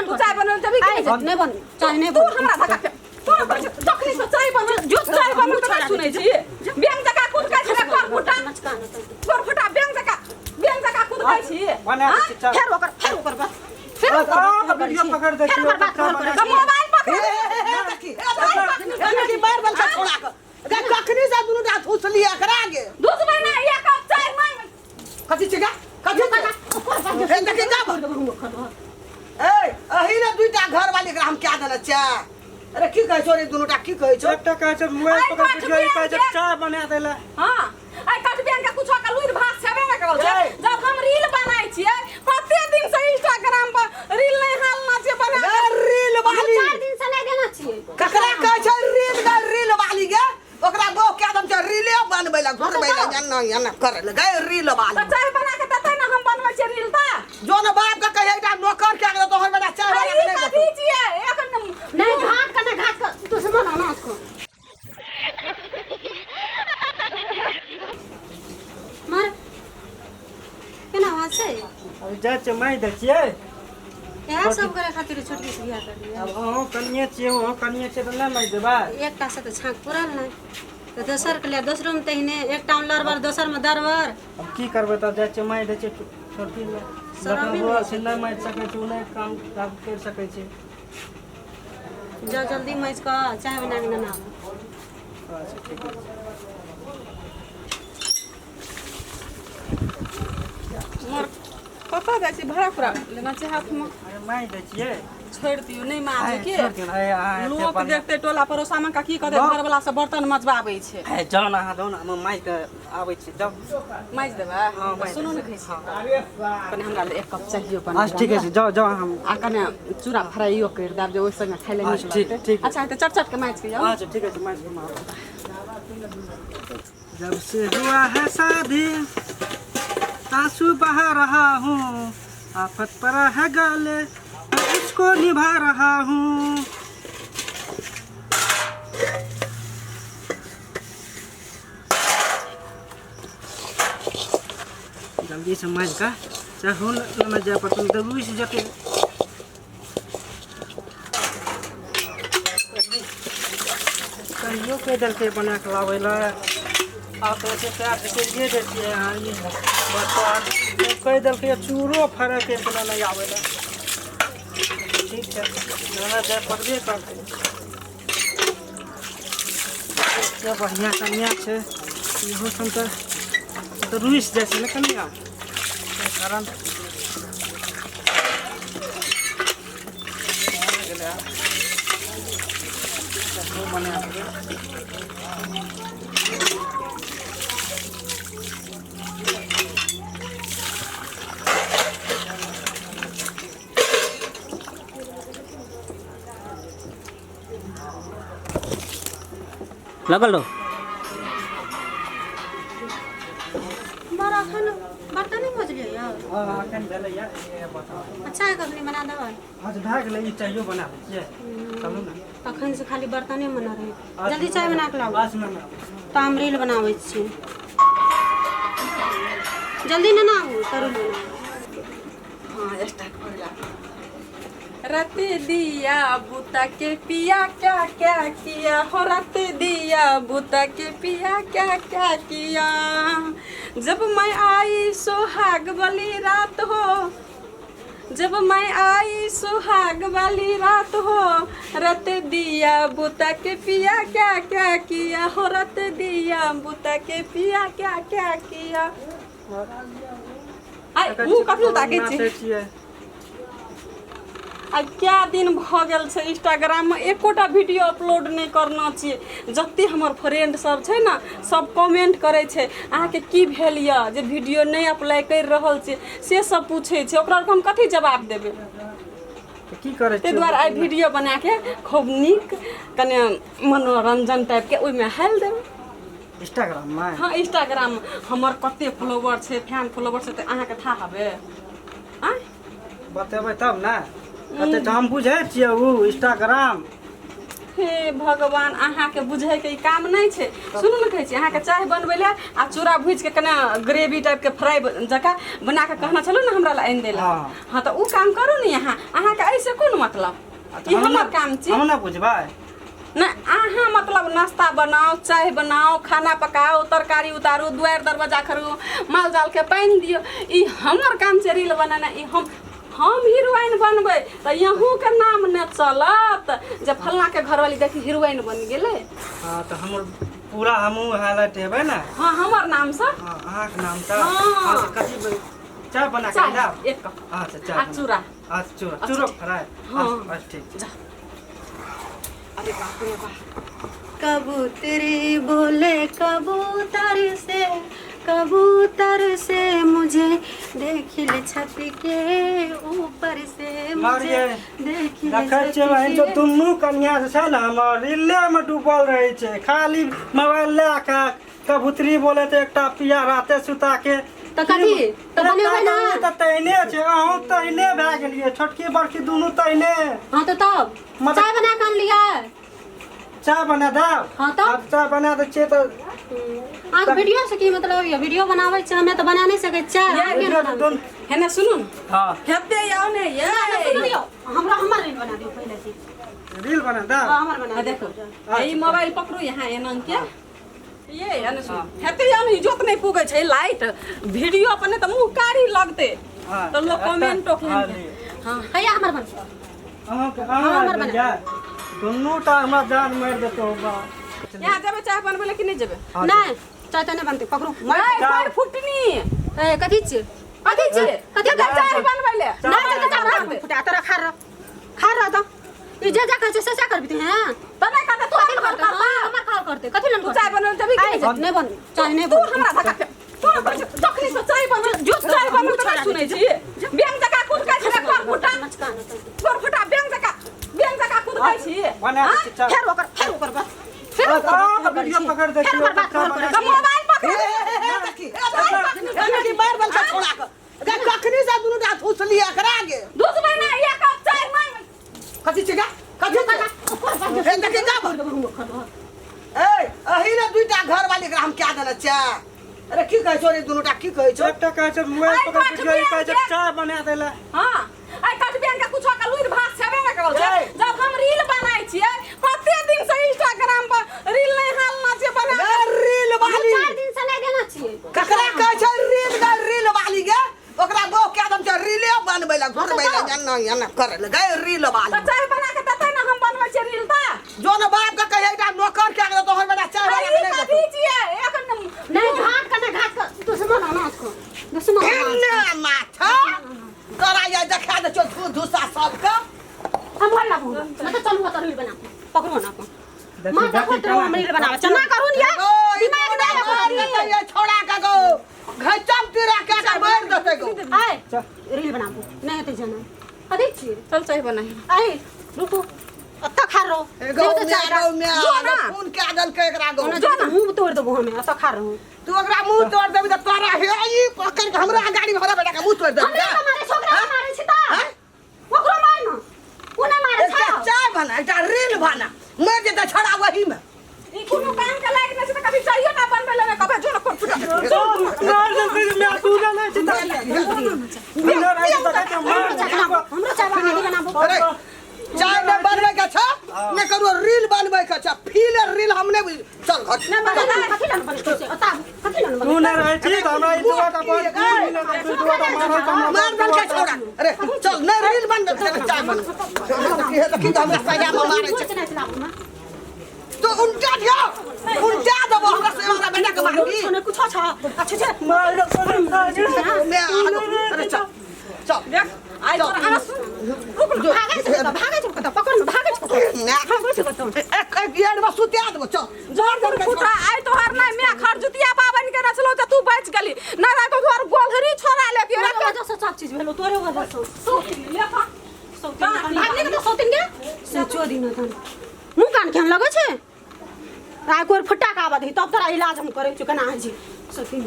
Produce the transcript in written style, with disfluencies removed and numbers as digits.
तू चाय बनबै देबही कि नहि? नहि बन चाय नहि तू बन हमरा धक्का तू जखनी से चाय बनबै जो चाय बनबै तऽ नहि सुनै छी बेंग जकाँ कुदकै छी घर फुटा घर फुटा बेंग जकाँ बेंग जकाँ कुदकै छी बना दै छी, चल। फेर ओकर बात फेर ओकर बात अहाँ वीडियो पकड़ दै फेर छियै ओकर बात ओकर घर बना तऽ मोबाइल पकड़ देखी देखी मार बल का छोड़ा के देख कखनी से दुनू टा थूसली एकरा गे दूध बना एक कप चाय मांग कथी छै गा कथी छै ए देखी जा ए अही ने दुईटा घर वाली एकरा हम क्या देने छै अरे की कहै छौ रे दुनू टा की कहै छौ एकटा कहै छै मोबाइल आइ पकड़ काट वीडियो ई कहै छै बियाह चाय बना दै लए हाँ आइ कटबियन के कुछो के लुरि भात छेबे ने करल छै ए। जब हम रील बनाइ छियै कते दिन से इंस्टाग्राम पर रील नहि हालना छै बना ए, रील वाली चार दिन से नहि देना छियै ककरा कहै छै रील गे रील वाली गे ओकरा गो के दम छै रीले बनबै लए घुरबै लए एना एना करै लए गे रील वाली तऽ चाय बना के देतै ने हम बनबै छियै रील तऽ जो ने बाप के कहिए एकटा नौकर के आगे तोहर बेटा चाय आ बना ई के नहि कथी देतौ छियै एक नहीं घाट का ना घाट का दुश्मन होना उसको मार केना आवाज छै अभी जाइ छियै मारि दै छियै इएह सब करे खातिर छोटकी से बियाह कर लिया आब अहूँ कनिए छियै ओहो कनिए छियै तऽ नहि मारि देबै एकटा से तऽ छाँक पुरल नहि तऽ दोसरके लिए दोसरोमे तहिने एकटामे लड़बर दोसरमे दरबर आब की करबै तब जाइ छियै मारि दै छियै छोटकी लए शरमे जखन बौआ छै नहि मारि सकै छै ओ नहि काम काज करि सकै छै जाओ जल्दी मजि कऽ चाय बना कऽ नेने आबू अच्छा ठीक छै मोर कतऽ जाइ छी भाड़ा पूरा लेना छै हाथमे अरे मारि दै छियै छोड़ि दियौ नहि मारबै के छोड़ि दियौ ने, अरे अहाँ एते लोक बढ़िआँ- देखते टोला पड़ोसामे का की कहतै लोक- घरवला सब बर्तन मजबाबै छै हे जाउ ने अहाँ जाउ ने हम मारि कऽ आबै छी जाउ माजि देबै हँ, माजि सुनू ने देबै। कहै छी कने हमरा लए एक कप चाहियो बना अच्छा ठीक छै जाउ जाउ हम आ कने चूड़ा फ्राइयो करि देब जे ओहि संगे खाइ लए नीक अच्छा, ठीक- लगतै ठीक। अच्छा हेतै चट चट के माजि के जाउ अच्छा ठीक है मारि के आबै जब से हुआ है शादी आंसू बहा रहा हूँ आफत पड़ा है गले मैं उसको निभा रहा हूँ जल्दी से मारि कऽ चाहू ने जाय पड़तै तऽ रुसि जेतै कहियो कहि देलकै बना कऽ लाबै लए आब तऽ एते प्यार से करिए दै छियै अहाँ ई बर्तन कहि देलकै चूरो फड़ैके कोनो नहि आबै लए ठीक छै लेना जाय पड़बे करतै एते बढ़िआँ कनिआ छै इहो सब तऽ तऽ रुसि जाइ छै ने कनिआ एहि कारण बना देबै लगल रहो बड़ अखन बर्तन नहि मजलियै यौ हँ एखन भेलैए ये बताउ अच्छा है कखनी बना देबै अच्छा भए गेलै ई चाहियो बना दै छियै चलू ने तखन से खाली बर्तने बना रहे जल्दी चाय बना के लाबू बस ने तऽ हम रील बनाबै छी जल्दी ने ना आबू तऽ रील बनाबै हाँ स्टार्ट हो गया रत दिया बुता के पिया क्या क्या किया हो रत दिया बुता के पिया क्या क्या किया जब मैं आई सुहाग वाली रात हो जब मैं आई सुहाग वाली रात हो रत दिया बुता के पिया क्या क्या किया हो रत दिया बुता के पिया क्या क्या किया आइ उ कखनो ताकै छी नाचै छियै आ क्या दिन भऽ गेल छै इंस्टाग्राममे एकोटा वीडियो अपलोड नहि करना छियै जते हमर फ्रेंड सब छै ने सब कमेंट करै छै अहाँके की भेल यऽ जे वीडियो नहि अप्लाई करि रहल छियै से सब पूछै छै ओकरा आरके हम कथी जवाब देबै तऽ की करै ताहि छियै दुआरे आइ वीडियो बनाके खूब नीक कने मनोरंजन टाइपके ओहिमे हालि देबै इंस्टाग्राममे हँ इंस्टाग्राम हमर कते फॉलोवर छै फैन फॉलोवर छै तऽ अहाँके था हबे आँय बतेबै तब ने कते तऽ हम बुझै छियै ओ इंस्टाग्राम हे भगवान अहाँके बुझैके ई काम नहि छै सुनू ने कहै छी अहाँके चाय बनबै लए आ चूड़ा भूजिके कने ग्रेवी टाइपके फ्राई जकाँ बना कऽ कहने छलहुँ ने हमरा लए आनि दै लए हँ। हँ तऽ ओ काम करू ने अहाँ अहाँके एहिसँ कोन मतलब ई हमर काम छी। हम ना बुझबै ना अहाँ मतलब नाश्ता बनाओ, चाय बनाओ, खाना पकाओ, तरकारी उतारू, दुआर दरवाजा करू, माल जाल के पानि दियौ, ई हमर काम छै रील बनाना। ई हम हीरोइन बनबै तऽ यहूँ के नाम ने चलत जे फल्लाँ के घरवाली देखी हीरोइन बनि गेलै। हाँ तऽ हमर पूरा हमहूँ हाईलाइट हेबै ने। हाँ हमर नाम से। हाँ अहाँके नाम से। हाँ। कथी चाय बना के चाय लाब? एक कप। अच्छा चाय आ चूड़ा। अच्छा चूड़ा, चूड़ो फ्राई। हाँ। अच्छा ठीक। जा। अरे बाप रे बाप। कबूतरी बोले कबूतर से, कबूतर से मुझे देख ले छत के ऊपर से, मुझे देख ले। देखै छियै बहिन, जो दुनू कन्या जे छै ने हमर रीले में डूबल रहै छै, खाली मोबाइल लए कऽ कबूतरी बोले तऽ एकटा पिया राते सुता के तऽ कथी तऽ बनेबै ना? तऽ तहिने छै, अहूँ तहिने भए गेलियै, छोटकी बड़की दुनू तहिने। हाँ तऽ तब चाय बना कऽ अनलियै? चाय बना देब? हाँ तऽ चाय बना दै छियै तऽ अहाँके वीडियो से की मतलब? ये वीडियो बनाबै छै, हमे तऽ बना नहि सकै छियै। हे ना सुनू ने। हाँ हेते आउ ने ये। सुनियौ, हमरा हमर रील बना दियौ पहिले से। रील बना देब? हाँ हमर बना। देखो ई मोबाइल पकड़ू यहाँ एना के ये एना सुनू, हेते आउ ने, इजोत नहि पुगै छै लाइट, वीडियो अपने तऽ मुँह कारी लगतै तऽ लोग कमेंटो केहन। हाँ हैया हमर बना। अहाँके अहाँ बना दुनू टा हमरा जान मारि देतौ बा। यहाँ जेबै चाय बनबै लए कि नहि जेबै? नहि चाय तऽ नहि बनतै, पकड़ू। मारि फुटनी। ए कथी छियै? कथी छियै? कथी चाय बनबै लए? नहि तऽ चाय बनबै फुटा तोरा खा रह, खा रह तऽ ई जे जे कहै छै से से करबी तू। हैं तऽ नहि करतै, तू अपन घर करता, हमर घर करतै। कथी लए तू चाय बनबै जेबी कि नहि? बनबै चाय नहि तू हमरा धक्का तू जखनी से चाय बनबै, जो चाय बनबै तऽ नहि सुनै छी। बैंक जका कुद खाइ छी कर फुटा, कर फुटा, बैंक जका, बैंक जका कुद खाइ छी। फेर ओकर, फेर ओकर बात, फेर ओकर वीडियो पकड़ दै छी, ओकर बात तऽ मोबाइल पकड़। देखी देखी मार बल के छोड़ा के कखनी से दुनू टा धुसली एकरा गे धुसबै ना एक कप चाय मांग। कथी छै गे? कथी छै? हे देखी जाब। ए अही ने दुईटा घर वाली एकरा हम क्या देने छियै? अरे की कहै छौ रे दुनू टा, की कहै छौ? एकटा कहै छै मोबाइल पकड़ वीडियो, ई कहै छै चाय बना देला। हां आई कटबियन के कुछो के लुरि भात छेबे नै करल छै। जब हम रील बनाइ छियै कते दिन से इंस्टाग्राम पर रील नै हालना छै बना रील वाली 4 दिन से नै देना छियै। ककरा कहै छै रील गे? रील वाली गे ओकरा बहु के दम छै रीले बनबै ला, घुरबै ला, एना एना करे ला गे रील वाली। तऽ चाय बना के देतै ने हम बनबै छियै रील तऽ जो ने बाप के कहिए एकटा नौकर के आगे तोहर बेटा चाय बना के ई नहि कथी छियै? एक नहीं घाट का ना, घाट का दुश्मन अनाज को दुश्मन देतौ। माथा तोरा ये देखा दे छौ धुसा सबके। हम भर लाबू मैं तो चलू तो रील बना पकड़ो ना को मां देखो तो हम रील बनावे चना करू ने दिमाग ना लगो ये छोड़ा के गो घचम तीरा के के मार देते गो। आय रील बनाबू नहीं हेतै जाना कथी छियै? चल चाय बनाई। आय रुकू अत्ता खा रहो गो म्या गो म्या खून के देलकै एकरा गो। जो ना मुंह तोड़ देबो हमे, अत्ता खा रहो। तू ओकरा मुंह तोड़ देबी त तोरा हे ई पकड़ के हमरा गाड़ी में हमरा बेटा के मुंह तोड़ देबी। हमरा मारे छोकरा के मारे छी त ओकरो मार न, उ नै मारे एकटा छ। चाय बना, एकटा रील बना, मर जेतै छड़ा वही में। ई कोनो काम के लायक नै छै तऽ कभी चाइयो ना बनबै लए कभी जो न कर फुटा। मार देलकै म्या, तू नै रहै छी तऽ तू नै रहै छी तऽ कहै छै मार। हमरो चाय बना दे बनाबो। अरे चाय ने बनबै के छ ने करू रील बनबै के छ, फील रील हम नै बुझ। चल घर नै बना कथी लन बने छै ओता कथी लन बने? तू नै रहै छी तऽ हमरा ई दुआ टा बड़ तू दुआ टा मारल तऽ हमरा मार देलकै छौड़ा। अरे चल नै रील बनबै के चाय बनबै देखी हे देखी हमरा सजा में मारै छै। कुछ नै चलाबू ना तो उल्टा दियो, उल्टा देबो हमरा से हमरा बेटा के मारबी। कुछ नै कुछो छ अच्छा छै मार देलकै। मैं अरे चल चल देख आई तोरा आना सुन रुक न। भागै छै कतऽ, भागै छै कतऽ, पकड़ न, भागै छै कतऽ, भागै छै कतऽ। एक एक यार में सुतिया देबो चल। जोर जोर फुटा आई तोहर नै मैं खरजुतिया पाबनि के नचलो त तू बच गेली नै रह तो तोहर गोलहरी छोड़ा लेती। तोरे वजह से सब चीज भेलो, तोरे वजह से। ले खा भागने के तो सौतिन के सोचो दिन तन मुंह कान केहन लगै छै? राय कोर फुट्टा का आबऽ दही तब तोरा इलाज हम करै छियौ केना होइ छै सौतिन।